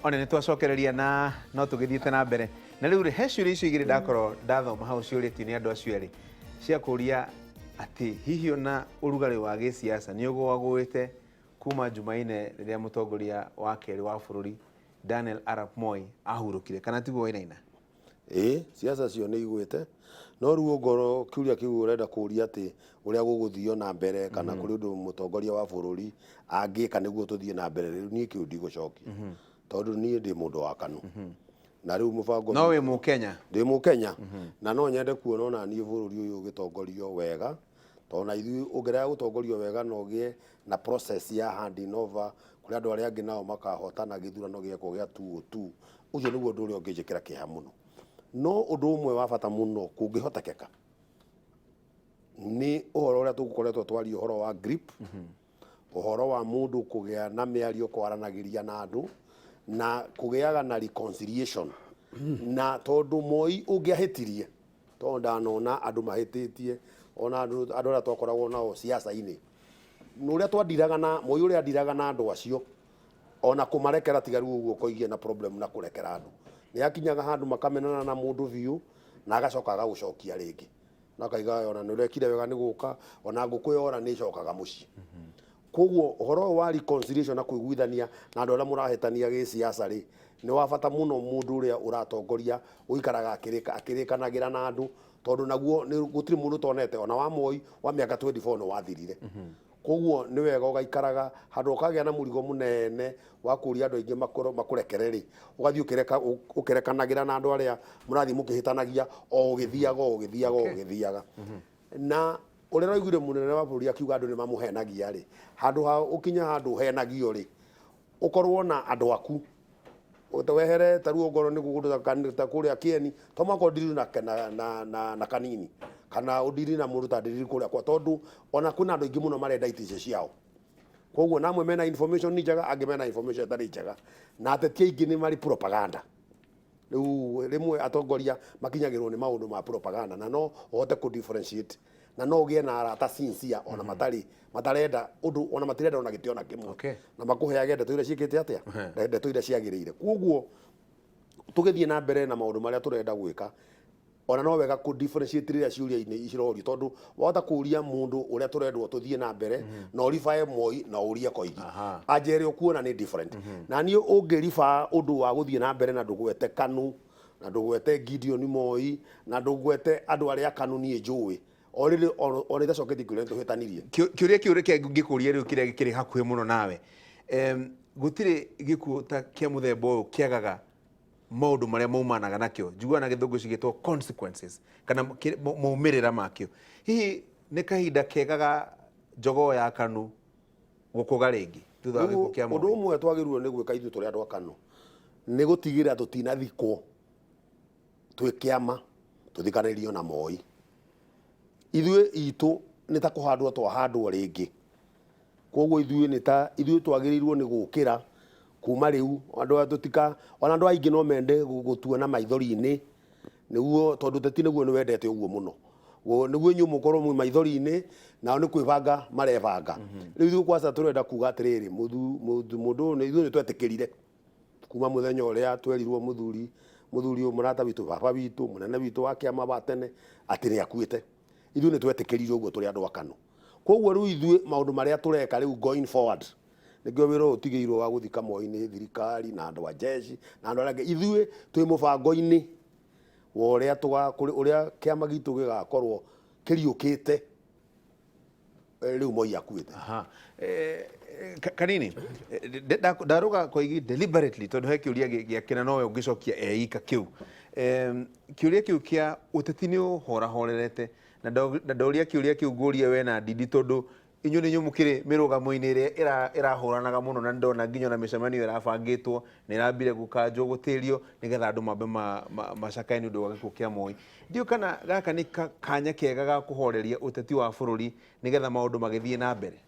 One nĩ twacokereria na no tũgĩthiĩte na mbere na rĩu rĩ, he ciũria icio igĩrĩ ndakorwo ndathoma hau ciũrĩtio nĩ andũ acio erĩ cia kũria atĩ hihi ona ũrugarĩ wa gĩsiasa nĩ ũgũagũĩte kuma Jumaine rĩrĩa mũtongoria wa kerĩ wa bũrũri Daniel Arap Moi ahurũkire, kana tiguo Wainaina? Ĩĩ, siasa cio nĩ igwĩte, no rĩu ongorwo kĩũria kĩu ũrenda kũria atĩ ũrĩa gũgũthio na mbere kana kũrĩ ũndũ mũtongoria wa bũrũri angĩka nĩguo tũthiĩ na mbere, rĩu niĩ kĩu ndigũcokia tondũ niĩ ndĩ mũndũ wa KANU na rĩu mũbango No wĩ Mũkenya? Ndĩ Mũkenya na no nyende kuona ona niĩ bũrũri ũyũ ũgĩtongorio wega, tondũ na ithuĩ ũngĩrega gũtongorio wega na ũgĩe na process ya handing over kũrĩ andũ arĩa angĩ nao makahotana gĩthurano gĩekwo gĩa 202, ũcio nĩguo ũndũ ũrĩa ũngĩnjĩkĩra kĩeha mũno. No ũndũ ũmwe wa bata mũno kũngĩhotekeka nĩ ũhoro ũrĩa tũkoretwo twaria, ũhoro wa grip, ũhoro wa mũndũ kũgĩa na mĩario, kwaranagĩria na andũ na kũgĩaga na reconciliation, na tondũ Moi ũngĩahĩtirie, tondũ ndanona andũ mahĩtĩtie, ona andũ arĩa twakoragwo nao siasa-inĩ, ũrĩa twandiraga na Moi, ũrĩa andiraga na andũ acio, ona kũmarekera tiga rĩu ũguo ũkoigie na problem na kũrekera andũ, nĩ akinyaga handũ makamenana na mũndũ biũ na agacoka agagũcokia rĩngĩ na akaiga ona nĩ ũrekire wega nĩ gũka, ona ngũkũ yora nĩ ĩcokaga mũciĩ. Koguo ũhoro ũyũ wa reconciliation na kũiguithania na andũ arĩa mũrahĩtania gĩsiasa rĩ, nĩ wa bata mũno. Mũndũ ũrĩa ũratongoria ũikaraga akĩrĩkanagĩra na andũ, tondũ naguo gũtirĩ mũndũ ũtonete ona wa Moi wa mĩaka 24 nĩ wathirire. Koguo nĩ wega ũgaikaraga handũ ũkagĩa na mũrigo mũnene wa kũria andũ aingĩ makũrekere rĩ, ũgathiĩ ũkĩrekanagĩra na andũ arĩa mũrathiĩ mũkĩhĩtanagia o ũgĩthiaga o ũgĩthiaga o ũgĩthiaga. Na ũrĩa ũraiguire mũnene wa bũrũri akiuga andũ nĩ mamũhenagia rĩ, handũ ha ũkinye handũ ũhenagio rĩ, ũkorwo na andũ aku wehere. Ta rĩu ongorwo nĩ kũndũ ta kũrĩa Kĩeni, to mũhaka ũndiri na Kanini kana ũndiri na mũndũ ta ndiri kũrĩa kwa, tondũ ona kwĩna andũ aingĩ mũno marenda itĩ icio ciao. Koguo namwe mena information njega, angĩ mena information ĩtarĩ njega, na ateti aingĩ nĩ marĩ propaganda. Rĩu rĩmwe atongoria makinyagĩrwo nĩ maũndũ ma propaganda, na no ũhote kũ differentiate na no ũgĩe na arata sincere ona matarĩ matarenda ũndũ, ona matirenda ona gĩtĩ ona kĩmwe, na makũheage ndeto iria ciĩkĩte atĩa, ndeto iria ciagĩrĩire. Koguo tũgĩthiĩ na mbere na maũndũ marĩa tũrenda gwĩka, ona no wega kũ differentiate rĩrĩa ciũria-inĩ cirorio, tondũ wahota kũria mũndũ ũrĩa tũrendwo tũthiĩ na mbere na ũribae Moi na ũrie Koigi, anjere ũkuona nĩ different. Na niĩ ũngĩribaa ũndũ wa gũthiĩ na mbere na ndũgwete KANU na ndũgwete Gideon Moi na ndũgwete andũ arĩa KANU, niĩ njũĩ o rĩrĩ ona itacoketie kĩũria nĩtũhĩtanirie. Kĩũria kĩu reke ngĩkũrie rĩu kĩrĩa kĩrĩ hakuhĩ mũno nawe. Gũtirĩ gĩkuũ ta kĩa mũthemba ũyũ kĩagaga maũndũ marĩa maumanaga nakĩo, njiguaga na Gĩthũngũ cigĩtwo consequences kana maumĩrĩra makĩo. Hihi nĩ kahinda kega ga jogoo ya KANU gũkũga rĩngĩ thutha wa gĩkuũ kĩa Ũndũ Moi? ũmwe twagĩrĩirwo nĩ gwĩka ithuĩ tũrĩ andũ a KANU nĩ gũtigĩrĩra tũtinathikwo twĩ kĩama tũthikanĩrio na Moi. Ithuĩ itũ nĩ ta kũhandwo twahandwo rĩngĩ. Koguo ithuĩ nĩ ta ithuĩ twagĩrĩirwo nĩ gũkĩra kuma rĩu andũ aya tũtika, ona andũ aingĩ no mende gũtuona maithori-inĩ, nĩguo tondũ ũteti nĩguo nĩ wendete ũguo mũno, nĩguo inyuĩ mũkorwo mwĩ maithori-inĩ, nao nĩ kwĩbanga marebanga. Rĩu ithuĩ kwanza tũrenda kuga atĩrĩrĩ, mũndũ ũyũ ithuĩ nĩ twetĩkĩrire kuma mũthenya ũrĩa twerirwo mũthuri ũyũ, mũrata witũ, baba witũ, mũnene witũ wa kĩama wa tene, atĩ nĩ akuĩte. Ithuĩ nĩ twetĩkĩrire ũguo tũrĩ andũ a KANU. Koguo rĩu ithuĩ maũndũ marĩa tũreka rĩu going forward, nĩkĩo wĩra ũyũ ũtigĩirwo wa gũthika Moi nĩ thirikari na andũ a jeshi na andũ arĩa angĩ, ithuĩ twĩ mũbango-inĩ wa ũrĩa ũrĩa kĩama gitũ gĩgakorwo kĩriũkĩte rĩu Moi akuĩte. Aha. Kanini ndarũga Koigi deliberately tondũ he kĩũria gĩake na nowe ũngĩcokia eika kĩu. Kĩũria kĩu kĩa ũteti nĩ ũhorahorerete, na ndoria kĩũria kĩu ngũrie we na Ndindi, tondũ inyuĩ nĩ inyuĩ mũkĩrĩ mĩrũgamo-inĩ ĩrĩa ĩrahũranaga mũno, na nĩndona nginya ona mĩcemanio ĩrabangĩtwo na ĩrambire gũkanjwo gũtĩrio nĩgetha andũ mambe macakae nĩ ũndũ wa gĩkuũ kĩa Moi. Ndiũĩ kana gaka nĩ kanya kega ga kũhoreria ũteti wa bũrũri nĩgetha maũndũ magĩthiĩ na mbere.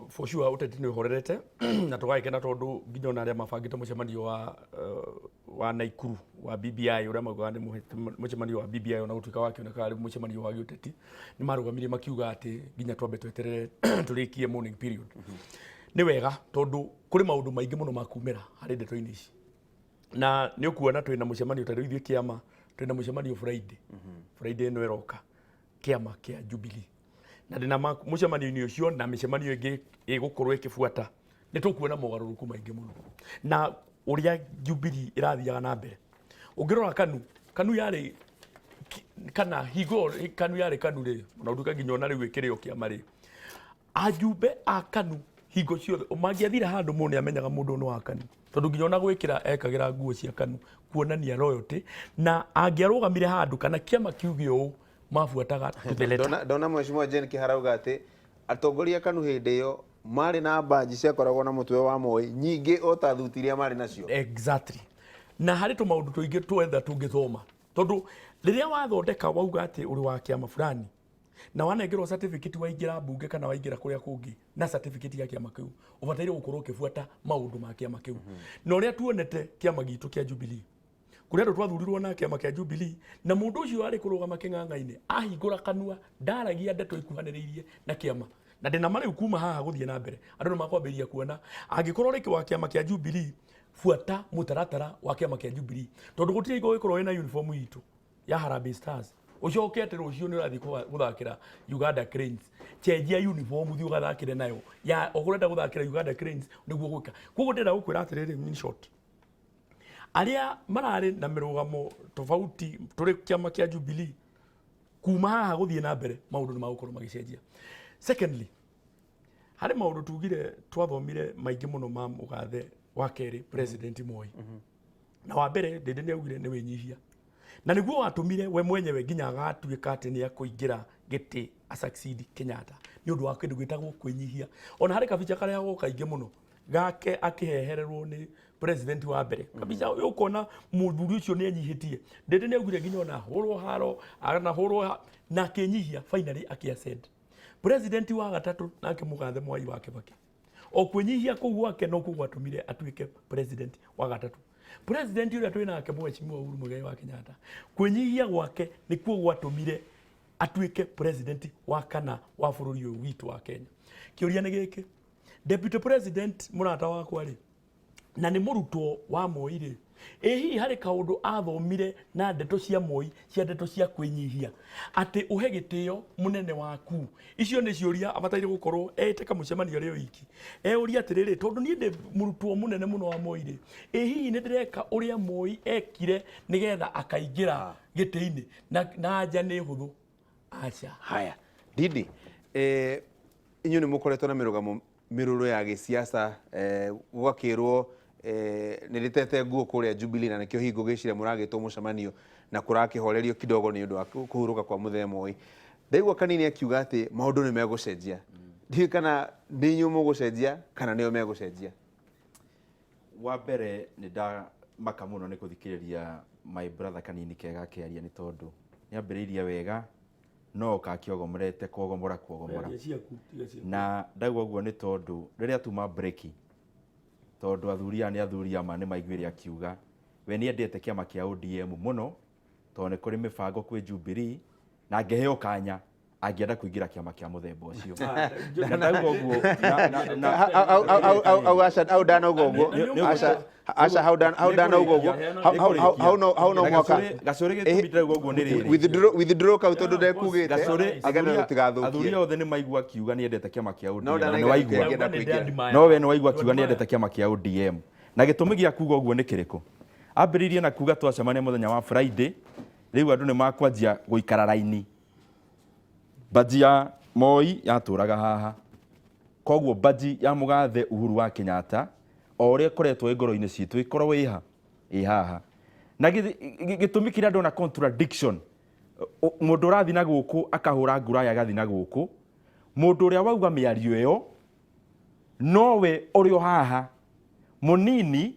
For sure ũteti nĩ ũhorerete na tũgagĩkena, tondũ nginya ona arĩa mabangĩte mũcemanio wa Naikuru wa BBI, ũrĩa maugaga nĩ mũcemanio wa BBI, ona gũtuĩka wakĩoneka arĩ mũcemanio wa gĩũteti, nĩ marũgamirie makiuga atĩ nginya twambe tweterere tũrĩkie mourning period. Nĩ wega, tondũ kũrĩ maũndũ maingĩ mũno ma kumĩra harĩ ndeto-inĩ ici. Na nĩ ũkuona twĩna mũcemanio, ta rĩu ithuĩ kĩama twĩna mũcemanio Friday, Friday ĩno ĩroka, kĩama kĩa Jubilee, na ndĩna mũcemanio-inĩ ũcio na mĩcemanio ĩngĩ ĩgũkorwo ĩkĩbuata, nĩ tũkuona mogarũrũku maingĩ mũno na ũrĩa Jubilee ĩrathiaga na mbere. Ũngĩrora KANU, KANU yarĩ kana hingo KANU yarĩ KANU rĩ, ona ũtuĩka nginya ona rĩu ĩkĩrĩ o kĩama rĩ, ajumbe a KANU hingo ciothe mangĩathire handũ, mũndũ nĩ amenyaga mũndũ ũyũ nĩ wa KANU, tondũ nginya ona gwĩkĩra ekagĩra nguo cia KANU kuonania loyalty, na angĩarũgamire handũ kana kĩama kiuge ũũ, mabuataga to the letter. Ndona Mheshimiwa Jane Kihara auga atĩ atongoria a KANU hĩndĩ ĩyo marĩ na mbanji ciakoragwo na mũtwe wa Moi nyingĩ o ta thuti iria marĩ nacio. Exactly. Na harĩ tũmaũndũ tũingĩ twetha tũngĩthoma, tondũ rĩrĩa wathondeka wauga atĩ ũrĩ wa kĩama fulani na wanengerwo certificate, waingĩra mbunge kana waingĩra kũrĩa kũngĩ na certificate ya kĩama kĩu, ũbataire gũkorwo ũkĩbuata maũndũ ma kĩama kĩu. Na ũrĩa tuonete kĩama gitũ kĩa Jubilee, kũrĩ andũ twathurirwo na kĩama kĩa Jubilee, na mũndũ ũcio arĩ kũrũgama kĩng'ang'a-inĩ, ahingũra kanua ndaragia ndeto ikuhanĩrĩirie na kĩama. Na ndĩna ma rĩu kuma haha gũthiĩ na mbere, andũ nĩ makwambĩrĩria kuona angĩkorwo rĩngĩ wa kĩama kĩa Jubilee, buata mũtaratara wa kĩama kĩa Jubilee, tondũ gũtirĩ hingo ũgĩkorwo wĩna uniform itũ ya Harambee Stars ũcoke atĩ rũciũ nĩ ũrathiĩ gũthakĩra Uganda Cranes. Cenjia uniform, thiĩ ũgathakĩre nayo ya okorwo ũrenda gũthakĩra Uganda Cranes nĩguo gwĩka. Koguo ndĩrenda gũkwĩra atĩrĩrĩ, in short, arĩa mararĩ na mĩrũgamo tofauti tũrĩ kĩama kĩa Jubilee, kuma haha gũthiĩ na mbere maũndũ nĩ magũkorwo magĩcenjia. Secondly, harĩ maũndũ tugire twathomire maingĩ mũno ma mũgathe wa kerĩ, President Moi. Na wa mbere, Ndĩndĩ nĩ augire nĩ wĩnyihia, na nĩguo watũmire we mwenyewe nginya agatuĩka atĩ nĩ akũingĩra gĩtĩ a succeed Kenyatta, nĩ ũndũ wa kĩndũ gĩtagwo kwĩnyihia. Ona harĩ kabica karehagwo kaingĩ mũno gake akĩhehererwo nĩ president wa mbere, kabica ũkona mũthuri ũcio nĩ enyihĩtie. Ndĩndĩ nĩ augire nginya ona hũrwo haro anahũrwo na akĩnyihia, finally akĩ president wa gatatũ, nake mũgathe Mwai wa Kibaki, o kwĩnyihia kũu gwake no kuo gwatũmire atuĩke president wa gatatũ. President ũrĩa twĩ nake, Mheshimiwa Uhuru Muigai wa Kenyatta, kwĩnyihia gwake nĩkuo gwatũmire atuĩke president wa kana wa bũrũri ũyũ witũ wa Kenya. Kĩũria nĩ gĩkĩ, deputy president mũrata wakwa rĩ, na nĩ mũrutwo wa Moi rĩ, ĩ hihi harĩ kaũndũ athomire na ndeto cia Moi, cia ndeto cia kwĩnyihia, atĩ ũhe gĩtĩo mũnene waku? Icio nĩ ciũria abataire gũkorwo ete kamũcemanio arĩ o iki, eũria atĩrĩrĩ, tondũ niĩ ndĩ mũrutwo mũnene mũno wa Moi rĩ, ĩ hihi nĩ ndĩreka ũrĩa Moi ekire nĩgetha akaingĩra gĩtĩ-inĩ? Na anja nĩ hũthũ, aca. Haya, Ndindi, inyuĩ nĩ mũkoretwo na mĩrũgamo mĩrũrũ ya gĩsiasa, gũgakĩrwo nĩ rĩtete nguo kũrĩa Jubilee, na nĩkĩo hingo gĩcira mũragĩtwo mũcemanio na kũrakĩhorerio kidogo nĩ ũndũ wa kũhurũka kwa mũthee Moi. Ndaigua Kanini akiuga atĩ maũndũ nĩ megũcenjia. Ndiũĩ kana nĩ inyuĩ mũgũcenjia kana nĩo megũcenjia. Wa mbere, nĩ ndamaka mũno nĩ kũthikĩrĩria my brother Kanini kega akĩaria, nĩ tondũ nĩ ambĩrĩirie wega no kakĩogomorete kuogomora kuogomora. Aria ciaku, tiga ciaku. Na ndauga ũguo nĩ tondũ rĩrĩa tuma breki, tondũ athuri aya nĩ athuri ama, nĩ maiguire akiuga we nĩ endete kĩama kĩa ODM mũno, tondũ nĩ kũrĩ mĩbango kwĩ Jubilee na angĩheo kanya angĩenda kũingĩra kĩama kĩa mũthemba ũcio. Na ndauga ũguo Au aca, au ndanauga ũguo. Aca, aca, hau ndanauga ũguo. Hau no mwaka Gacũrĩ, gĩtũmi ndĩrauga ũguo nĩ rĩrĩ. Withdraw kau, tondũ ndekugĩte Gacũrĩ, nĩgetha athuri tũtigathũkie. Othe nĩ maigua akiuga nĩ endete kĩama kĩa No ODM, na nĩ ndanauga waigua. angĩenda kũingĩra. No we nĩ waigua akiuga nĩ endete kĩama kĩa ODM, na gĩtũmi gĩa kuga ũguo nĩ kĩrĩkũ? Ambĩrĩirie na kuga twacemania mũthenya wa Friday, rĩu andũ nĩ makwanjia gũikara raini. Mbaji ya Moi yatũraga haha, koguo mbaji ya mũgathe Uhuru wa Kenyatta, o ũrĩa ĩkoretwo ĩ ngoro-inĩ citũ, ĩkorwo ĩha ĩ haha. Na gĩtũmi kĩrĩa ndona contradiction, mũndũ ũrathiĩ na gũkũ akahũra nguraya agathiĩ na gũkũ, mũndũ ũrĩa wauga mĩario ĩyo nowe ũrĩ o haha mũnini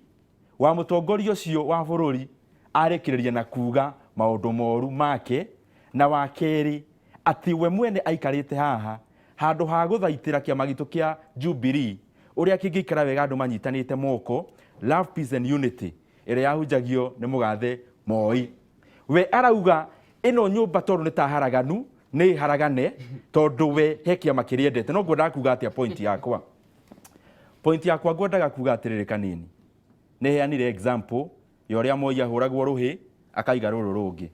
wa mũtongoria ũcio wa bũrũri, arĩkĩrĩria na kuga maũndũ moru make. Na wa kerĩ, atĩ we mwene aikarĩte haha handũ ha gũthaitĩra kĩama gitũ kĩa Jubilee ũrĩa kĩngĩikara wega, andũ manyitanĩte moko, love, peace and unity ĩrĩa yahunjagio nĩ mũgathe Moi, we arauga ĩno nyũmba tondũ nĩ ta haraganu nĩ haragane, tondũ we he kĩama kĩrĩa endete. No ngwendaga kuga atĩa? Point yakwa ngwendaga kuga atĩrĩrĩ, Kanini nĩ heanire example. Ya ũrĩa Moi ahũragwo rũhĩ akaiga rũrũ rũngĩ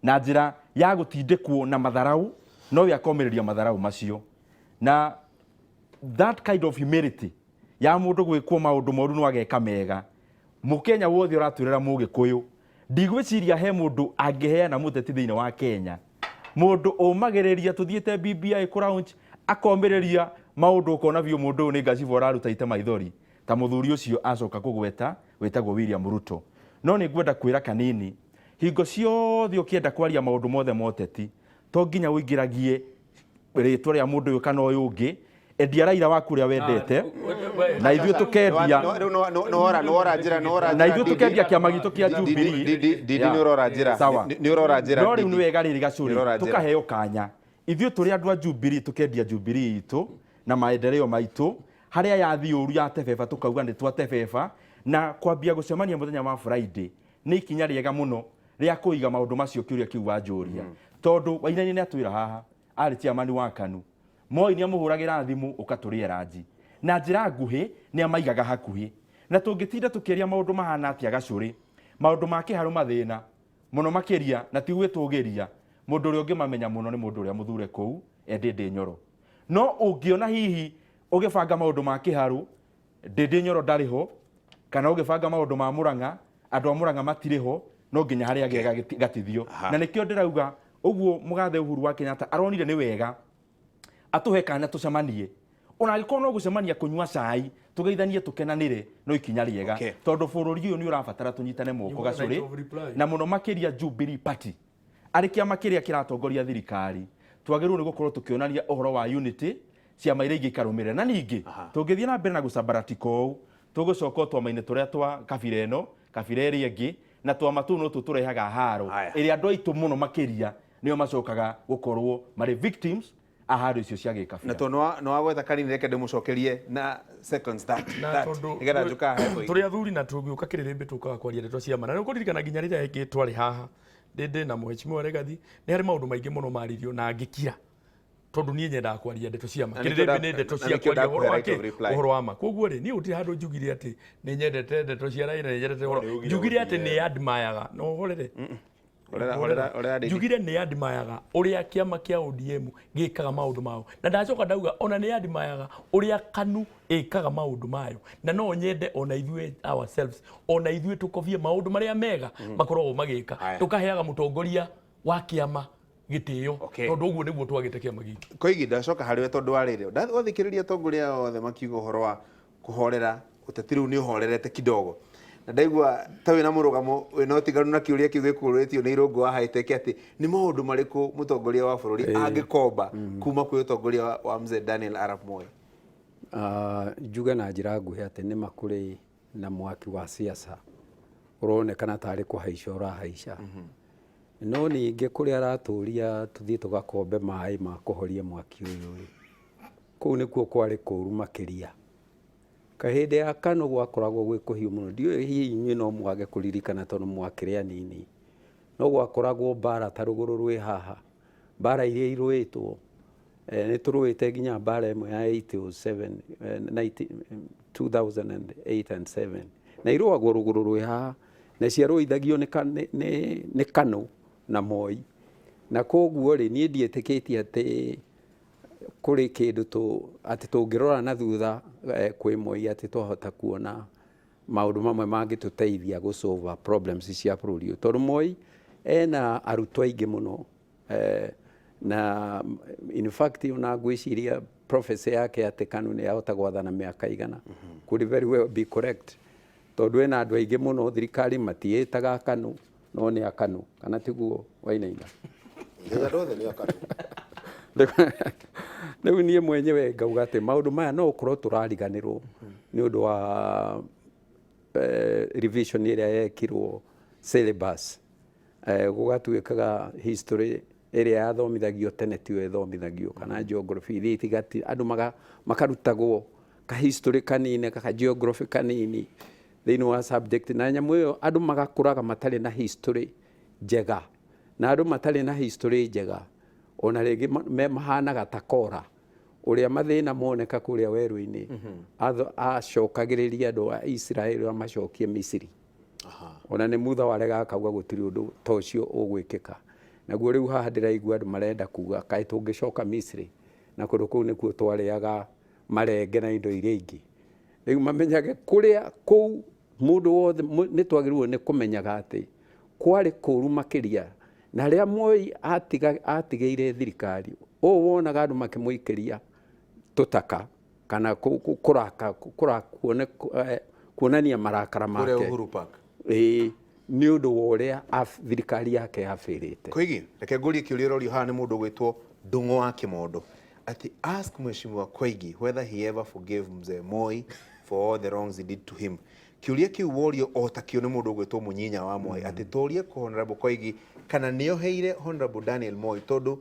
na njĩra ya gũtindĩkwo na matharau, nowe akomĩrĩria matharau macio. Na that kind of humility ya mũndũ gwĩkwo maũndũ moru no ageka mega, mũkenya wothe ũratwĩrĩra mũgĩkũyũ, ndigwĩciria he mũndũ angĩheana mũteti thĩinĩ wa Kenya, mũndũ ũmagĩrĩria tũthiĩte BBI kũ launch akomĩrĩria maũndũ, ũkona biũ mũndũ ũyũ nĩ ngacibũ araruta ite maithori ta mũthuri ũcio acoka kũgweta wĩtagwo William Ruto. No nĩ ngwenda kwĩra Kanini, hingo ciothe ũkĩenda kwaria maũndũ mothe ma ũteti, to nginya ũingĩragie rĩtwa rĩa mũndũ ũyũ kana ũyũ ũngĩ. Endia Raila waku ũrĩa wendete, na ithuĩ tũkendia Nĩwora njĩra, nĩwora na ithuĩ tũkendia kĩama gitũ kĩa Jubilee. Ndindi, nĩ ũrora njĩra. Sawa. Nĩ ũrora njĩra. No rĩu nĩ wega rĩrĩ gacũrĩ Nĩũrora njĩra. Tũkaheo kanya ithuĩ tũrĩ andũ a Jubilee, tũkendia Jubilee itũ na maendeleo maitũ. Harĩa yathiĩ ũru ya tebeba, tũkauga nĩ twatebeba. Na kwambia gũcemania mũthenya wa Friday nĩ ikinya rĩega mũno rĩa kũiga maũndũ macio. Kĩũria kĩu wanjũria, tondũ Wainaina nĩ atwĩra haha arĩ chairman wa KANU, Moi nĩ amũhũragĩra thimũ, ũkatũrĩe ranji. Na njĩra nguhĩ nĩ amaigaga hakuhĩ, na tũngĩtinda tũkĩaria maũndũ mahana atĩa gacũrĩ, maũndũ ma kĩharũ mathĩna mũno makĩria, na ti gwĩtũgĩria, mũndũ ũrĩa ũngĩmamenya mũno nĩ mũndũ ũrĩa mũthure kũu Ndĩndĩ Nyoro. No ũngĩona hihi ũgĩbanga maũndũ ma kĩharũ Ndĩndĩ Nyoro ndarĩ ho, kana ũgĩbanga maũndũ ma Mũrang'a andũ a Mũrang'a matirĩ ho, no nginya harĩa agĩ gatithio. Na nĩkĩo ndĩrauga ũguo, mũgathe Uhuru wa Kenyatta aronire nĩ wega atũhe kanya tũcemanie, ona angĩkorwo no gũcemania kũnyua cai, tũgeithanie, tũkenanĩre, no ikinya rĩega, tondũ bũrũri ũyũ nĩ ũrabatara tũnyitane moko. You want Gacũrĩ right of reply. Na mũno makĩria Jubilee Party arĩ kĩama kĩrĩa kĩratongoria thirikari, twagĩrĩirwo nĩ gũkorwo tũkĩonania ũhoro wa unity, ciama iria ingĩ ikarũmĩrĩra. Na ningĩ tũngĩthiĩ na mbere na gũcambaratika ũũ, tũgũcoka o twama-inĩ tũrĩa twa kabira ĩno, kabira ĩrĩa ĩngĩ, na twama tũu no tũtũrehaga haro ĩrĩa andũ aitũ mũno makĩria nĩo macokaga gũkorwo marĩ victims a haro icio cia Na gĩkabira. tondũ nĩ wagweta Kanini, reke ndĩmũcokerie na seconds that Na that tondũ nĩgetha njũkaga he kũigua. tũrĩ athuri na tũgĩũka kĩrĩrĩmbĩ tũkaga kwaria ndeto cia ma, na nĩ ũkũririkana nginya rĩrĩa ĩngĩ twarĩ haha ndĩ na mũhecimiwa Regathi, nĩ harĩ maũndũ maingĩ mũno maririo na ngĩkira, tondũ niĩ nyendaga kwaria ndeto cia ma. Na nĩkĩo Kĩrĩrĩmbĩ nĩ ndeto na cia nĩkĩo kwaria ũhoro ndakũhe wa right of kĩ reply. Ũhoro wa ma. Koguo rĩ, niĩ gũtirĩ handũ njugire atĩ nĩ nyendete ndeto cia Raila, nĩ nyendete ũhoro. Nĩ ugire Njugire atĩ ODM. nĩ admireaga no horere. Horera, horera, horera, Ndindi. Njugire nĩ admireaga ũrĩa kĩama kĩa ODM gĩkaga maũndũ mao, na ndacoka ndauga ona nĩ admireaga ũrĩa KANU ĩkaga maũndũ mayo, na no nyende ona ithuĩ ourselves, ona ithuĩ tũkobie maũndũ marĩa mega makoragwo magĩka. Haya. Tũkaheaga mũtongoria wa kĩama gĩtĩo, tondũ ũguo nĩguo twagĩte kĩama gitũ. Koigi, ndacoka harĩ we tondũ wa rĩrĩ wathikĩrĩria atongoria othe makiuga ũhoro wa kũhorera, ũteti rĩu nĩ ũhorerete kidogo, na ndaigua ta wĩna mũrũgamo wĩna ũtiganu na kĩũria kĩu gĩkũrĩtio nĩ Irũngũ wa High-Tech, atĩ nĩ maũndũ marĩkũ mũtongoria wa bũrũri angĩkomba kuma kwĩ ũtongoria wa mzee Daniel Arap Moi? Ah, njuge na njĩra nguhĩ atĩ nĩma kũrĩ na mwaki wa siasa ũronekana tarĩ kũhaica ũrahaica, no ningĩ kũrĩa aratũria tũthiĩ tũgakombe maĩ ma kũhoria mwaki ũyũ rĩ, kũu nĩkuo kwarĩ kũru makĩria. Kahĩndĩ ya KANU gwakoragwo gwĩ kũhiũ mũno. Ndiũĩ hihi inyuĩ no mwage kũririkana tondũ mwakĩrĩ anini, no gwakoragwo mbara ta rũgũrũ rwĩ haha, mbara iria irũĩtwo, nĩ tũrũĩte nginya mbara ĩmwe ya 807, 90 2008 and 7, na irũagwo rũgũrũ rwĩ haha, na ciarũithagio nĩ KANU na Moi. Na koguo rĩ, niĩ ndiĩtĩkĩtie atĩ kũrĩ kĩndũ atĩ tũngĩrora na thutha kwĩ Moi atĩ twahota kuona maũndũ mamwe mangĩtũteithia gũ solve problems cia bũrũri ũyũ, tondũ Moi ena arutwo aingĩ mũno, na in fact ona ngwĩciria prophecy yake atĩ KANU nĩ yahota gwathana mĩaka 100 could very well be correct, tondũ ena andũ aingĩ mũno. Thirikari matiĩtaga KANU no nĩ akanu, kana tiguo, Wainaina? Andũ othe nĩ akanu. Rĩu niĩ mwenyewe ngauga atĩ maũndũ maya no ũkorwo tũrariganĩrwo nĩ ũndũ wa revision ĩrĩa yekirwo syllabus, gũgatuĩkaga history ĩrĩa yathomithagio tene tiyo ĩthomithagio, kana geography iria itigati andũ makarutagwo ka history kanini, ka geography kanini thĩinĩ wa subject, na nyamũ ĩyo andũ magakũraga matarĩ na history njega. Na andũ matarĩ na history njega ona rĩngĩ mahanaga ta Kora ũrĩa mathĩna moneka kũrĩa werũ-inĩ, acokagĩrĩria andũ a Isiraeli amacokie Misiri. Ona nĩ mutha warega akauga gũtirĩ ũndũ ta ũcio ũgwĩkĩka. Naguo rĩu haha ndĩraigua andũ marenda kuga kaĩ tũngĩcoka Misri, na kũndũ kũu nĩkuo twarĩaga marenge na indo iria ingĩ. Rĩu mamenyage kũrĩa kũu mũndũ wothe nĩ twagĩrĩirwo nĩ kũmenyaga atĩ kwarĩ kũru makĩria, na rĩrĩa Moi atigĩire thirikari, ũũ wonaga andũ makĩmũikĩria tũtaka kana kũraka, kuonania marakara make kũrĩa Uhuru Park. Ĩĩ, nĩ ũndũ wa ũrĩa thirikari yake yabĩrĩte. Koigi, reke ngũrie kĩũria ũrorio haha nĩ mũndũ ũgwĩtwo Ndung'u wa Kĩmondo, atĩ ask Mheshimiwa Koigi whether he ever forgave Mzee Moi for all the wrongs he did to him. Kĩũria kĩu worio o ta kĩo nĩ mũndũ ũgwĩtwo Mũnyinya wa Moi, atĩ tũrie Honorable Koigi kana nĩoheire Honorable Daniel Moi, tondũ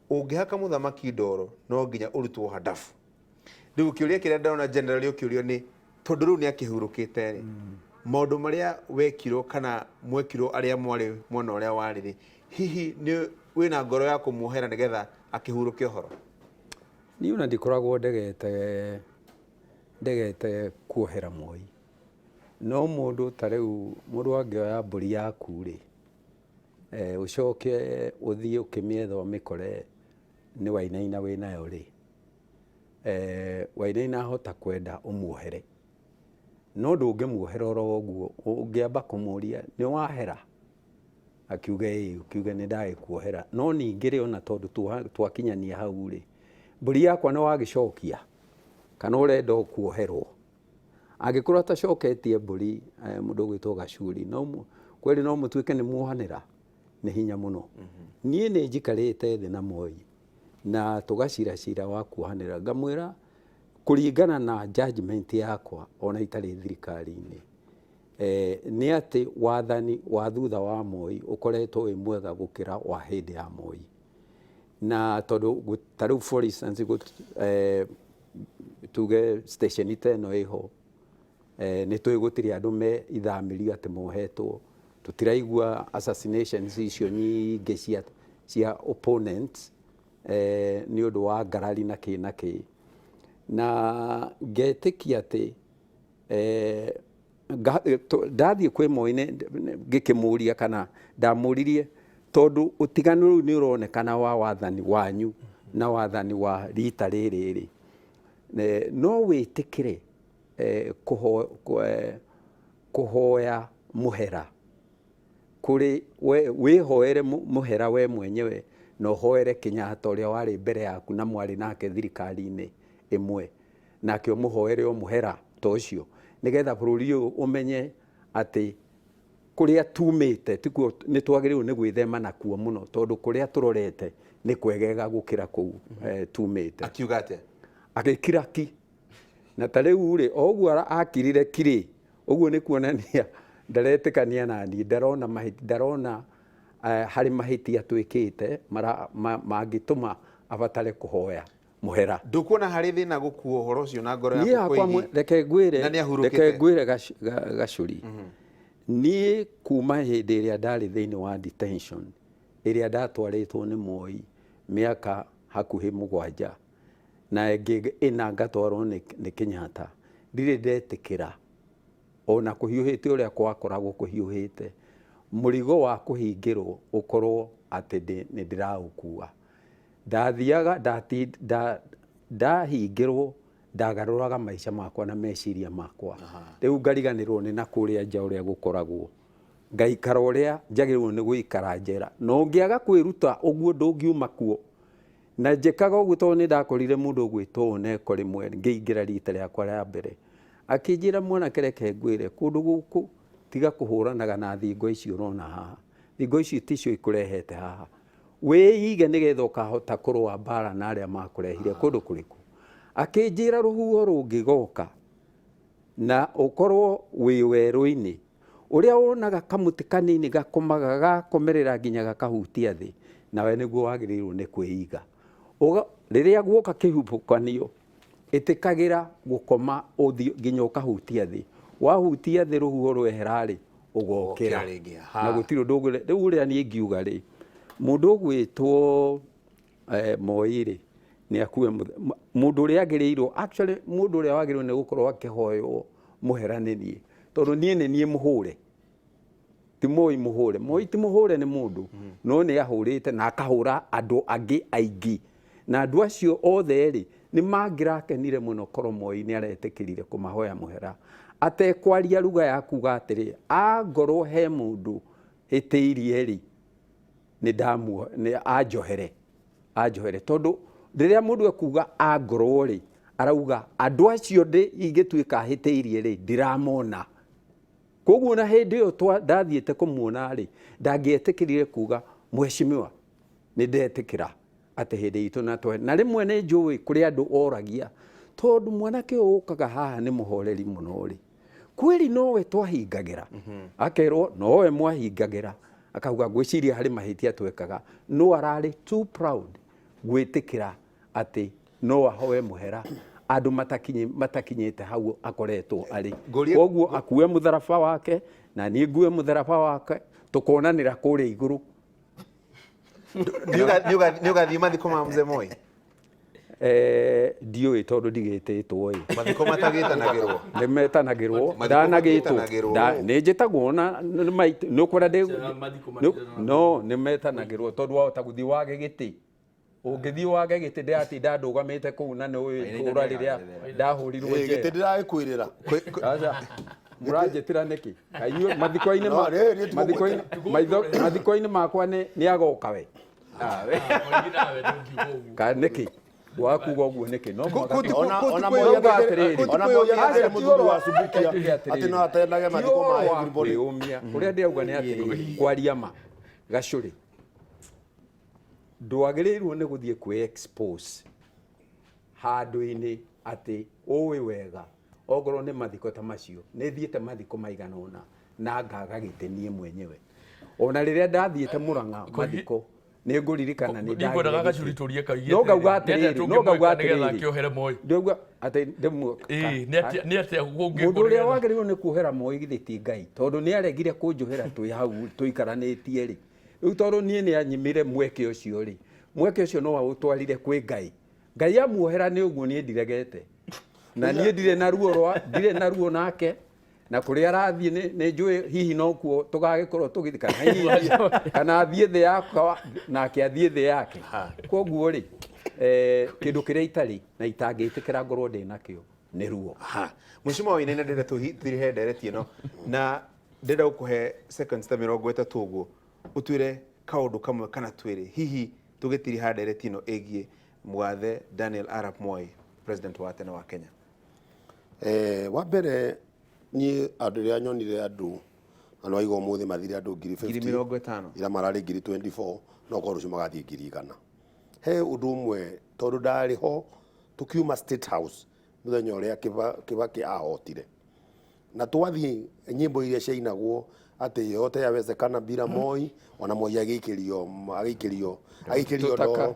ũngĩhaka mũthamaki ndoro no nginya ũrutwo handabu. Rĩu kĩũria kĩrĩa ndĩrona generally ũkĩũrio nĩ tondũ rĩu nĩ akĩhurũkĩte rĩ, maũndũ marĩa wekirwo kana mwekirwo arĩa mwarĩ mwena ũrĩa warĩ rĩ, hihi nĩ wĩna ngoro ya kũmuohera nĩgetha akĩhurũke ũhoro? Niĩ ona ndikoragwo ndegete kuohera Moi, no mũndũ ta rĩu mũndũ angĩoya mbũri yaku rĩ, ũcoke ũthiĩ ũkĩmĩetha ũmĩkore nĩ Wainaina wĩnayo rĩ, Wainaina ahota kwenda ũmuohere, no ndũngĩmuohera oro ũguo, ũngĩamba kũmũria nĩ wahera, akiuge ĩĩ, ũkiuge nĩ ndagĩkuohera. No ningĩ rĩ, ona tondũ twakinyania hau rĩ, mbũri yakwa nĩ wagĩcokia kana ũrenda o kuoherwo? Angĩkorwo atacoketie mbũri, mũndũ ũgwĩtwo Gacuri, no kweli no mũtuĩke nĩ muohanĩra, nĩ hinya mũno. Niĩ nĩ njikarĩte thĩ na Moi na tũgacira cira wa kuohanĩra, ngamwĩra kũringana na judgment yakwa ona itarĩ thirikari-inĩ, nĩ atĩ wathani wa thutha wa Moi ũkoretwo wĩ mwega gũkĩra wa hĩndĩ ya Moi. Na tondũ ta rĩu for instance, tuge station ta ĩno ĩho, nĩ tũĩ gũtirĩ andũ me ithamĩrio atĩ mohetwo, tũtiraigua assassinations icio nyingĩ cia opponents, nĩ ũndũ wa ngarari na kĩ na kĩ. Na ngetĩkia atĩ, ndathiĩ kwĩ Moi ngĩkĩmũria kana ndamũririe, tondũ ũtiganu rĩu nĩ ũronekana wa wathani wanyu na wathani wa rita rĩrĩ rĩ, no wĩtĩkĩre, kũhoya mũhera kũrĩ we, wĩhoere mũhera we mwenyewe na ũhoere Kenyatta ũrĩa warĩ mbere yaku na mwarĩ nake thirikari-inĩ ĩmwe, nake ũmũhoere o mũhera ta ũcio, nĩgetha bũrũri ũyũ ũmenye atĩ kũrĩa tumĩte tikuo nĩ twagĩrĩirwo nĩ gwĩthema nakuo mũno, tondũ kũrĩa tũrorete nĩ kwegega gũkĩra kũu, tumĩte. Akiuga atĩa? Agĩkira ki. Na ta rĩu rĩ, o ũguo akirire kirĩ, ũguo nĩ kuonania ndaretĩkania na niĩ, ndarona ndarona, harĩ mahĩtia twĩkĩte mangĩtũma abatare kũhoya mũhera. Ndũkuona harĩ thĩna gũkua ũhoro ũcio na ngoro Niĩ yaku hakwa Koigi? reke ngwĩre, Na nĩ ahurũkĩte. reke ngwĩre Gacuri. Niĩ kuma hĩndĩ ĩrĩa ndarĩ thĩinĩ wa detention, ĩrĩa ndatwarĩtwo nĩ Moi mĩaka hakuhĩ 7, na ĩngĩ ĩna ngatwarwo nĩ Kenyatta, ndirĩ ndetĩkĩra ona kũhiũhĩte ũrĩa gwakoragwo kũhiũhĩte, mũrigo wa kũhingĩrwo ũkorwo atĩ nĩ ndĩraũkua. Ndathiaga, ndahingĩrwo, ndagarũraga maica makwa na meciria makwa. Rĩu ngariganĩrwo nĩ na kũrĩa nja ũrĩa gũkoragwo, ngaikara ũrĩa njagĩrĩirwo nĩ gũikara njera. Na ũngĩaga kwĩruta ũguo ndũngiuma kuo. Na njĩkaga ũguo tondũ nĩ ndakorire mũndũ ũgwĩtwo Oneko rĩmwe ngĩingĩra rita rĩakwa rĩa mbere, akĩnjĩra mwanake reke ngwĩre, kũndũ gũkũ tiga kũhũranaga na thingo ici ũrona haha, thingo ici ticio ikũrehete haha, wĩige nĩgetha ũkahota kũrũa mbara na arĩa makũrehire kũndũ kũrĩkũ. Akĩnjĩra rũhuho rũngĩgoka na ũkorwo wĩ werũ-inĩ, ũrĩa wonaga kamũtĩ kanini gakomaga gakomerera nginya gakahutia thĩ, nawe nĩguo wagĩrĩirwo nĩ kwĩiga. Rĩrĩa guoka kĩhuhũkanio, ĩtĩkagĩra gũkoma ũthiĩ nginya ũkahutia thĩ. Wahutia thĩ rũhuho rwehera-rĩ, ũgokĩra. Ũgokĩra rĩngĩ, aha. Na gũtirĩ ũndũ ũngĩ. Rĩu ũrĩa niĩ ingiuga rĩ, mũndũ ũgwĩtwo, Moi rĩ, nĩ akue mũndũ ũrĩa agĩrĩirwo, actually mũndũ ũrĩa wagĩrĩirwo nĩ gũkorwo akĩhoywo mũhera nĩ niĩ, tondũ niĩ nĩ niĩ mũhũre. Ti Moi mũhũre. Moi ti mũhũre nĩ mũndũ, no nĩ ahũrĩte na akahũra andũ angĩ aingĩ, na andũ acio othe rĩ, nĩ mangĩrakenire mũno korwo Moi nĩ aretĩkĩrire kũmahoya mũhera atekwaria ruga ya kuga atĩrĩ, angorwo he mũndũ hĩtĩirie rĩ, nĩ ndamuo nĩ anjohere, anjohere. Tondũ rĩrĩa mũndũ ekuga angorwo rĩ, arauga andũ acio ndĩ ingĩtuĩka hĩtĩirie rĩ, ndiramona. Koguo na hĩndĩ ĩyo ndathiĩte kũmuona rĩ, ndangĩetĩkĩrire kuga mheshimiwa, nĩ ndetĩkĩra atĩ hĩndĩ itũ na twe. Na rĩmwe nĩ njũĩ kũrĩ andũ oragia, tondũ mwanake ũyũ ũkaga haha nĩ mũhoreri mũno rĩ, kweli nowe twahingagĩra? Akerwo nowe mwahingagĩra, akauga ngwĩciria harĩ mahĩtia twekaga, no ararĩ too proud gwĩtĩkĩra atĩ no ahoe mũhera andũ matakinyĩte hau akoretwo arĩ. Koguo akue mũtharaba wake na niĩ ngue mũtharaba wake, tũkonanĩra kũrĩa igũrũ. Nĩ ũgathiĩ mathiko ma Mzee Moi? Ndiũĩ tondũ ndigĩtĩtwo ĩ. Mathiko matagĩtanagĩrwo. Nĩ metanagĩrwo, ndanagĩtwo. Nĩ njĩtagwo na nĩ ũkwenda ndĩ no nĩ metanagĩrwo tondũ wahota gũthiĩ wage gĩtĩ. Ũngĩthiĩ wage gĩtĩ, ndĩratinda ndũgamĩte kũu na nĩ ũĩ itũũra rĩrĩa ndahũrirwo njera. Gĩtĩ ndĩragĩkwĩrĩra. Aca, mũranjĩtĩra nĩkĩ? Inyuĩ mathiko-inĩ mathiko-inĩ makwa nĩ agoka we. Ka nĩkĩ? Wakuga ũguo nĩkĩ? No ona Moi atĩrĩ mũthuri wa Subukia atĩ no atendage mathiko ma everybody. Kwĩyũmia. Ũrĩa ndĩrauga nĩ atĩrĩrĩ, kwaria ma gacũrĩ, ndwagĩrĩirwo nĩ gũthiĩ kwĩ expose handũ-inĩ atĩ ũĩ wega ongorwo nĩ mathiko ta macio. Nĩ thiĩte mathiko maigana ũna na ngaga gĩtĩ niĩ mwenyewe. Ona rĩrĩa ndathiĩte Mũrang'a mathiko, nĩ ngũririkana nĩ ndagire gacuri tũrie kaigi. No ngauga atĩrĩrĩ, no ngauga atĩrĩrĩ, akĩohere Moi. Ndauga atĩ ndĩmu nĩ atĩa, nĩ atĩa mũndũ ũrĩa wagĩrĩirwo nĩ kuohera Moi githĩ ti Ngai, tondũ nĩ aregire kũnjohera twĩ hau tũikaranĩtie rĩ. Rĩu tondũ niĩ nĩ anyimire mweke ũcio rĩ, mweke ũcio no aũtwarire kwĩ Ngai. Ngai amuohera nĩ ũguo, niĩ ndiregete. Na niĩ ndirĩ na ruo rwa, ndirĩ na ruo nake. Na kũrĩa arathiĩ nĩ njũĩ hihi nokuo tũgagĩkorwo tũgĩthiĩ, kana hihi kana athiĩ thĩ yakwa nake athiĩ thĩ yake. Koguo rĩ, kĩndũ kĩrĩa itarĩ na itangĩtĩkĩra ngorwo ndĩ nakĩo nĩ ruo. Mheshimiwa Wainaina, ndĩrenda tũtirihe ndereti ĩno na ndĩrenda gũkũhe seconds ta 30 ũguo ũtwĩre kaũndũ kamwe kana twĩrĩ, hihi tũgĩtiriha ndereti ĩno ĩgiĩ mũgathe Daniel Arap Moi, president wa tene wa Kenya. Wa mbere niĩ andũ rĩrĩa nyonire andũ na nĩ waigua ũmũthĩ mathire andũ ngiri 50, ngiri 50, ira mararĩ ngiri 24, no korwo rũciũ magathiĩ 100,000. He ũndũ ũmwe tondũ ndarĩ ho tũkiuma State House mũthenya ũrĩa Kibaki ahotire, na twathiĩ nyĩmbo iria ciainagwo atĩ yote yawezekana bila Moi, ona Moi agĩikĩrio agĩikĩrio agĩikĩrio ndoro,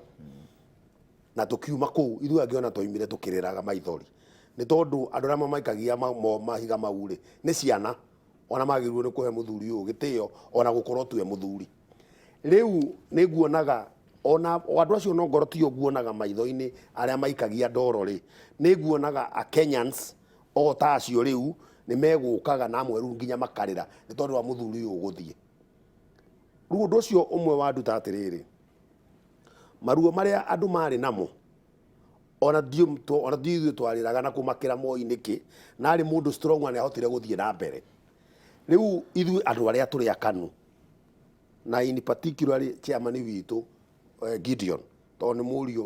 na tũkiuma kũu ithuĩ angĩ ona twaumire tũkĩrĩraga maithori, nĩ tondũ andũ arĩa mamaikagia mahiga mau rĩ nĩ ciana, ona magĩrĩirwo nĩ kũhe mũthuri ũyũ gĩtĩo ona gũkorwo tuwe mũthuri. Rĩu nĩ nguonaga ona andũ acio no ngoro tio nguonaga maitho-inĩ arĩa maikagia ndoro rĩ, nĩ nguonaga a Kenyans o ta acio rĩu nĩ megũkaga na amwe rĩu nginya makarĩra nĩ tondũ wa mũthuri ũyũ ũgũthiĩ. Rĩu ũndũ ũcio ũmwe wanduta atĩrĩrĩ, maruo marĩa andũ marĩ namo ona ndiũ ithuĩ twarĩraga na kũmakĩra Moi nĩkĩ, na arĩ mũndũ strong na nĩahotire gũthiĩ na mbere. Rĩu ithuĩ andũ arĩa tũrĩ akanu, na in particular chairman witũ Gideon, tondũ nĩ mũriũ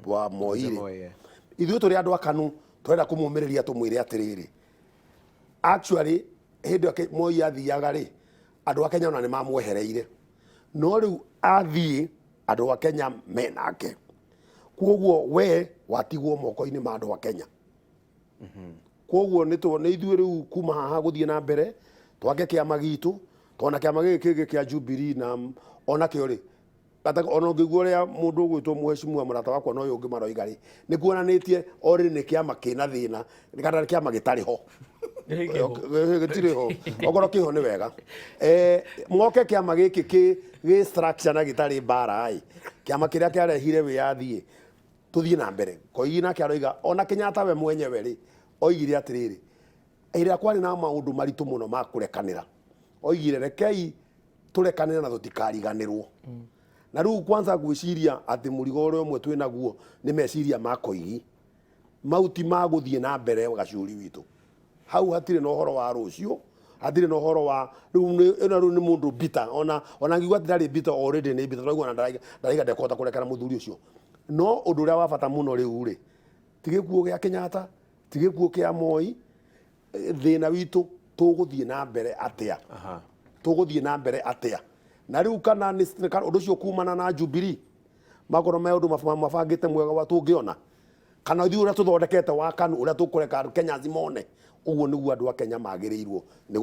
wa Moi rĩ, ithuĩ tũrĩ andũ akanu tũrenda kũmũmĩrĩria tũmwĩre atĩrĩrĩ, actually hĩndĩ ĩyo Moi athiaga rĩ, andũ a Kenya ona nĩ mamwehereire, no rĩu athiĩ andũ a Kenya menake, koguo we watigwo moko-inĩ ma andũ a Kenya. Koguo nĩ ithuĩ rĩu kuma haha gũthiĩ na mbere twake kĩama gitũ, tona kĩama gĩkĩ kĩngĩ kĩa Jubilee na onakĩo rĩ, ona ũngĩigua ũrĩa mũndũ ũgwĩtwo mheshimiwa mũrata wakwa na ũyũ ũngĩ maroiga rĩ, nĩ kuonanĩtie already nĩ kĩama kĩna thĩna kana nĩ kĩama gĩtarĩ ho. Gĩtirĩ ho, okorwo kĩho nĩ wega. Moke kĩama gĩkĩ gĩ structure na gĩtarĩ mbara ĩ, kĩama kĩrĩa kĩarehire wĩyathi ĩ, tũthiĩ na mbere. Koigi nake aroiga ona Kenyatta we mwenyewe rĩ, oigire atĩrĩrĩ, ĩrĩa kwarĩ na maũndũ maritũ mũno ma kũrekanĩra, Oigire rekei tũrekanĩre na tũtikariganĩrwo. Na rĩu kwanza gwĩciria atĩ mũrigo ũrĩa ũmwe twĩ naguo nĩ meciria ma Koigi, mau ti ma gũthiĩ na mbere. Gacuri witũ hau hatirĩ na ũhoro wa rũciũ, hatirĩ na ũhoro wa rĩu ĩno. Rĩu nĩ mũndũ bitter, ona ngiuga atĩ ndarĩ bitter, already nĩ bitter. Tũraigua na ndaraiga ndekũhota kũrekera mũthuri ũcio. No ũndũ ũrĩa wa bata mũno rĩu rĩ, ti gĩkuũ gĩa Kenyatta, ti gĩkuũ kĩa Moi. Thĩna witũ, tũgũthiĩ na mbere atĩa? Tũgũthiĩ na mbere atĩa? Na rĩu kana nĩ kana ũndũ ũcio kumana na Jubilee makorwo me ũndũ mabangĩte mwega wa tũngĩona, kana ithuĩ ũrĩa tũthondekete wa KANU, ũrĩa tũkũreka andũ Kenyans mone, ũguo nĩguo andũ a Kenya magĩrĩirwo nĩ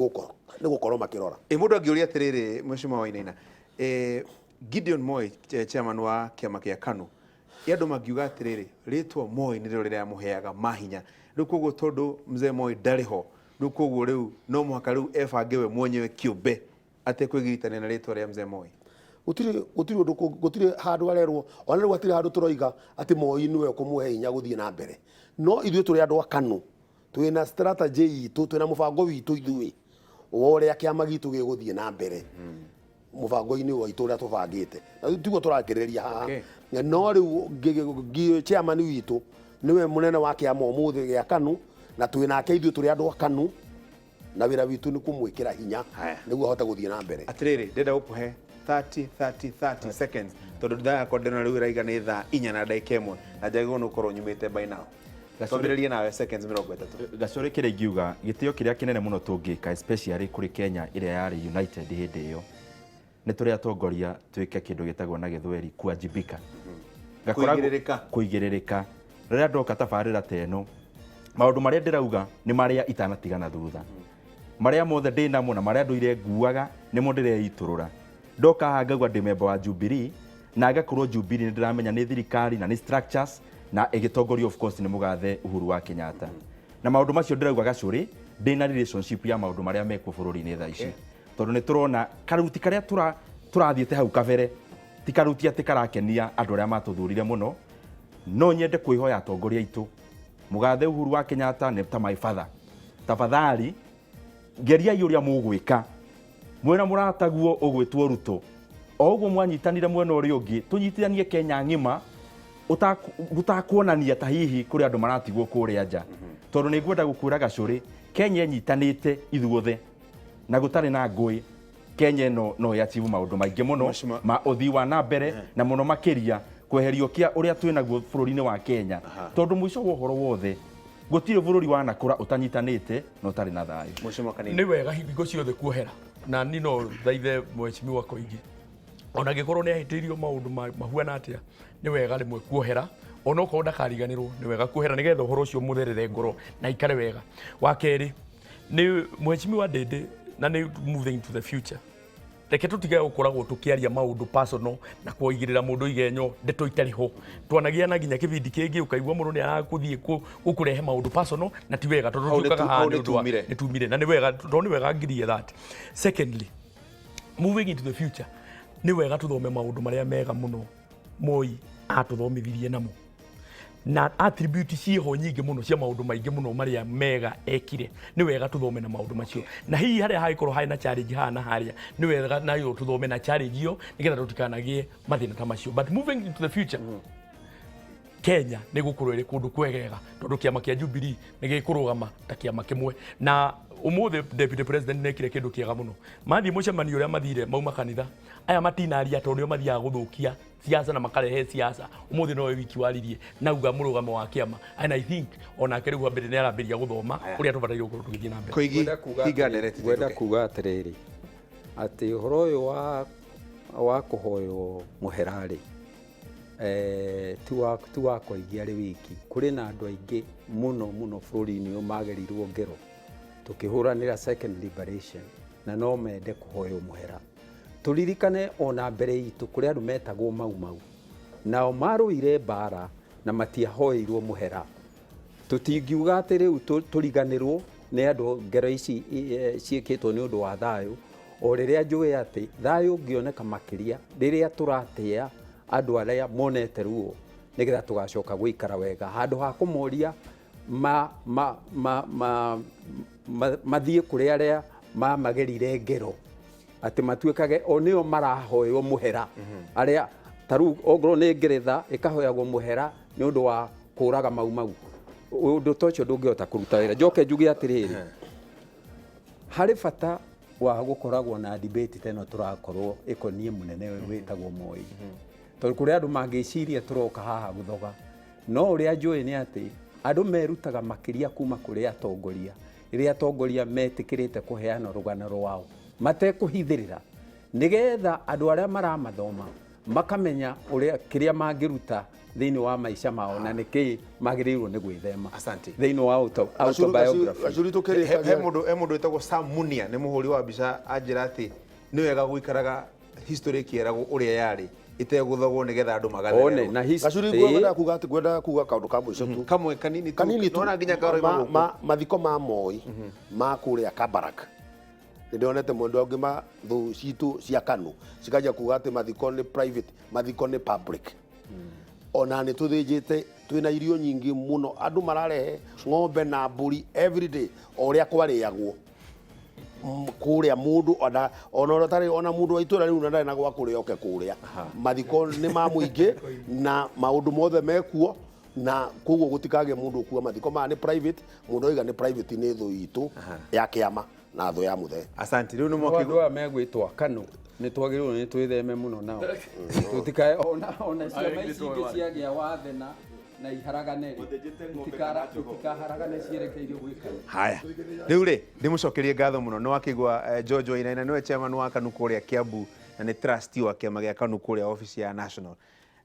gũkorwo makĩrora. Ĩ mũndũ angĩũria atĩrĩrĩ, Mheshimiwa Wainaina, Gideon Moi, chairman wa kĩama kĩa KANU, ĩ andũ mangiuga atĩrĩrĩ, rĩtwa Moi nĩrĩo rĩramũheaga mahinya rĩu, koguo tondũ mzee Moi ndarĩ ho rĩu, koguo rĩu no mũhaka rĩu ebange we mwenyewe kĩũmbe atekwĩgiritania na rĩtwa rĩa mzee Moi? Gũtirĩ ũndũ gũtirĩ handũ arerwo. Ona rĩu hatirĩ handũ tũroiga atĩ Moi nĩwe ũkũmũhe hinya gũthiĩ na mbere. No ithuĩ tũrĩ andũ a KANU, twĩna strategy itũ, twĩna mũbango witũ ithuĩ wa ũrĩa kĩama gitũ gĩgũthiĩ na mbere mũbango-inĩ wa itũ ũrĩa tũbangĩte, na rĩu tiguo tũrakĩrĩria haha. No rĩu chairman witũ nĩwe mũnene wa kĩama ũmũthĩ gĩa KANU, na twĩ nake ithuĩ tũrĩ andũ a KANU, na wĩra witũ nĩ kũmwĩkĩra hinya nĩguo ahote gũthiĩ na mbere. Atĩrĩrĩ, ndĩrenda gũkũhe 30 30 30 seconds, tondũ thaa yakwa ndĩrona rĩu ĩraiga nĩ thaa 4 na ndagĩka 1, na njagĩrĩirwo nĩ gũkorwo nyumĩte by now. Twambĩrĩrie nawe, seconds 30. Gacũrĩ, kĩrĩa ingiuga, gĩtĩo kĩrĩa kĩnene mũno tũngĩka, especially kũrĩ Kenya ĩrĩa yarĩ united hĩndĩ ĩyo, nĩ tũrĩ atongoria twĩke kĩndũ gĩtagwo na gĩthweri kuwajibika. Kũigĩrĩrĩka. Kũigĩrĩrĩka. Rĩrĩa ndoka tabarĩra ta ĩno, maũndũ marĩa ndĩrauga nĩ marĩa itanatigana thutha, marĩa mothe ndĩ namo na marĩa ndũire nguaga nĩmo ndĩreitũrũra. Ndoka haha ngauga ndĩ member wa Jubilee, na ngakorwo Jubilee nĩ ndĩramenya nĩ thirikari na nĩ structures na ĩgĩtongorio of course nĩ mũgathe Uhuru wa Kenyatta, na maũndũ macio ndĩrauga gacũrĩ ndĩ na relationship ya maũndũ marĩa mekuo bũrũri-inĩ thaa ici, tondũ nĩ tũrona karuti karĩa tũrathiĩte hau kabere ti karuti atĩ karakenia andũ arĩa matũthurire mũno. No nyende kwĩhoya atongoria aitũ, mũgathe Uhuru wa Kenyatta nĩ ta my father, tafadhali geriai ũrĩa mũgwĩka mwĩna mũrataguo ũgwĩtwo Ruto, o ũguo mwanyitanire mwena ũrĩa ũngĩ, tũnyitithanie Kenya ng'ima gũtakuonania ta hihi kũrĩ andũ maratigwo kũrĩa nja, tondũ nĩ ngwenda gũkwĩra gacũrĩ, Kenya ĩnyitanĩte ithuothe na gũtarĩ na ngũĩ, Kenya ĩno no ĩachieve maũndũ maingĩ mũno ma ũthii wa na mbere, na mũno makĩria kweherio kĩa ũrĩa twĩ naguo bũrũri-inĩ wa Kenya, tondũ mũico wa ũhoro wothe gũtirĩ bũrũri wanakũra ũtanyitanĩte na ũtarĩ na thayũ. Mheshimiwa Kanini. Nĩ wega hingo ciothe kuohera, na ni no thaithe mheshimiwa Koigi, ona angĩkorwo nĩ ahĩtĩirio maũndũ mahuana atĩa, nĩ wega rĩmwe kuohera, onokorwo ndakariganĩrwo. Nĩ wega kuohera nĩgetha ũhoro ũcio mũtherere ngoro na ikare wega. Wa kerĩ nĩ mheshimiwa Ndĩndĩ, na nĩ moving to the future, reke tũtige gũkoragwo tũkĩaria maũndũ personal na kũigĩrĩra mũndũ igenyo ndeto itarĩ ho. Twanagĩa na nginya kĩbindi kĩngĩ, ũkaigua mũndũ nĩ arakũthiĩ gũkũrehe maũndũ personal, na ti wega tondũ Hau nĩ tũkaga haha hau nĩ nĩ ũndũ wa- tumire. Nĩ tumire, na nĩ wega tondũ nĩ wega ngirie that. Secondly, moving into the future, nĩ wega tũthome maũndũ marĩa mega mũno Moi atũthomithirie namo, na attribute ciĩho nyingĩ mũno cia maũndũ maingĩ mũno marĩa mega ekire. Nĩ wega tũthome na maũndũ macio, na hihi harĩa hangĩkorwo harĩ na challenge haha na harĩa, nĩ wega nayo tũthome na challenge ĩyo nĩgetha tũtikanagĩe mathĩna ta macio. But moving into the future, Kenya nĩ gũkorwo ĩrĩ kũndũ kwegega tondũ kĩama kĩa Jubilee nĩ gĩkũrũgama ta kĩama kĩmwe. Na ũmũthĩ deputy president nĩekire kĩndũ kĩega mũno. Mathiĩ mũcemanio ũrĩa mathire mauma kanitha, aya matinaria tondũ nĩo mathiaga gũthũkia siasa na makarehe siasa. Ũmũthĩ nowe wiki waririe nauga mũrũgamo wa kĩama, and I think onake rĩu ambĩrĩ nĩ arambĩrĩria gũthoma ũrĩa tũbataire gũkorwo tũgĩthiĩ na mbere. Koigi, Ngwenda kuga hinga ndereti. Ngwenda tuinũke. Kuga atĩrĩrĩ, atĩ ũhoro ũyũ wa kũhoywo mũhera-rĩ, ti wa Koigi arĩ wiki. Kũrĩ na andũ aingĩ mũno mũno bũrũri-inĩ ũyũ magerirwo ngero tũkĩhũranĩra second liberation, na no mende kũhoywo mũhera. Tũririkane ona mbere itũ kũrĩ andũ metagwo Mau Mau, nao marũire mbara na matiahoeirwo mũhera. Tũtingiuga atĩ rĩu tũriganĩrwo nĩ andũ ngero ici ciĩkĩtwo nĩ ũndũ wa thayũ, o rĩrĩa njũĩ atĩ thayũ ũngĩoneka makĩria rĩrĩa tũratĩa andũ arĩa monete ruo, nĩgetha tũgacoka gũikara wega, handũ ha kũmoria ma, ma, ma, ma, ma, mathiĩ kũrĩ arĩa mamagerire ngero. Atĩ matuĩkage o nĩo marahoywo mũhera arĩa ta rĩu ongorwo nĩ Ngeretha ĩkahoyagwo mũhera nĩ ũndũ wa kũraga Mau Mau. Ũndũ ta ũcio ndũngĩhota kũruta wĩra. Njoke njuge atĩrĩrĩ, harĩ bata wa gũkoragwo na debate ta ĩno tũrakorwo ĩkoniĩ mũnene ũyũ wĩtagwo Moi, tondũ kũrĩ andũ mangĩciria tũroka haha gũthoga, no ũrĩa njũĩ nĩ atĩ andũ merutaga makĩria kuma kũrĩ atongoria rĩrĩa atongoria metĩkĩrĩte kũheana rũgano rwao matekũhithĩrĩra, nĩgetha andũ arĩa maramathoma makamenya ũrĩa kĩrĩa mangĩruta thĩinĩ wa maica mao na nĩkĩ magĩrĩirwo nĩ gwĩthema. Asante. Thĩinĩ wa autobiography. Gacuri He tũkĩrĩkagia mũndũ, he mũndũ wĩtagwo Sam Munia, nĩ mũhũri wa mbica, anjĩra atĩ nĩ wega gũikaraga history ĩkĩeragwo ũrĩa yarĩ ĩtegũthogwo nĩgetha andũ One magathererwo. na Gacuri, history. ngwendaga kuga atĩ ngwendaga kuga kaũndũ ka mũico tu. Kamwe kanini tu. Kanini tu. Nona nginya karoima gũkũ. Mathiko ma Moi ma kũrĩa Kabarak, nĩ ndonete mwendwa ũngĩ ma thũ citũ cia KANU cikanjia kuga atĩ mathiko nĩ private, mathiko nĩ public. Ona nĩ tũthĩnjĩte, twĩna irio nyingĩ mũno, andũ mararehe ng'ombe na mbũri everyday o ũrĩa kwarĩagwo kũrĩa mũndũ ona ũrĩa ũtarĩ ona mũndũ wa itũra rĩu na ndarĩ na gwa kũrĩa oke kũrĩa. Mathiko nĩ ma mũingĩ na maũndũ mothe mekuo, na koguo gũtikagĩe mũndũ ũkua mathiko maya nĩ private. Mũndũ oiga nĩ private nĩ thũ itũ ya kĩama na thũ ya mũthee. Asante. Rĩu nĩ Andũ mwaki aya megwĩtwo KANU nĩ twagĩrĩirwo nĩ twĩtheme mũno nao, tũtikae ona ciama ici ingĩ ciagĩa wathe na iharagane rĩ, itikaharagane cierekeirio gwĩ KANU. Haya, rĩu rĩ ndĩmũcokerie ngatho mũno. Nĩ wakĩigua George Wainaina, nĩwe chairman wa KANU kũrĩa Kiambu na nĩ trustee wa kĩama gĩa KANU kũrĩa ofici ya national.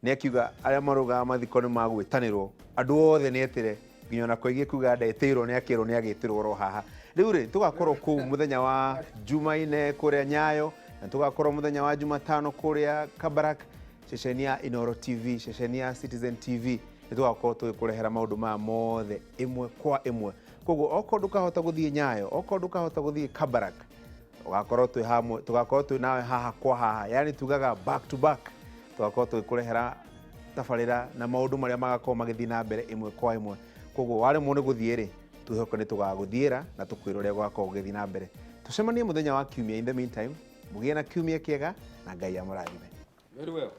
Nĩ akiuga arĩa marũgaga mathiko nĩ magwĩtanĩrwo, andũ othe nĩ etĩre, nginya ona koigie kuga ndetĩirwo nĩ akĩrwo nĩ agĩtĩrwo oro haha. Rĩu rĩ tũgakorwo kũu mũthenya wa Jumaine kũrĩa Nyayo, na tũgakorwo mũthenya wa Jumatano kũrĩa Kabarak, ceceni ya Inoro TV, ceceni ya Citizen TV. Nĩ tũgakorwo tũgĩkũrehera maũndũ maya mothe ĩmwe kwa ĩmwe. Koguo okorwo ndũkahota gũthiĩ Nyayo, okorwo ndũkahota gũthiĩ Kabarak, tũgakorwo twĩ hamwe, tũgakorwo twĩ nawe haha kwa haha, yani tugaga back to back, tũgakorwo tũgĩkũrehera tabarĩra na maũndũ marĩa magakorwo magĩthiĩ na mbere ĩmwe kwa ĩmwe. Koguo waremwo nĩ gũthiĩ rĩ, twĩhoke nĩ tũgagũthiĩra na tũkwĩra ũrĩa gũgakorwo gũgĩthiĩ na mbere. Tũcemanie mũthenya wa kiumia. In the meantime, mũgĩe na kiumia kĩega na Ngai amũrathime. Very well.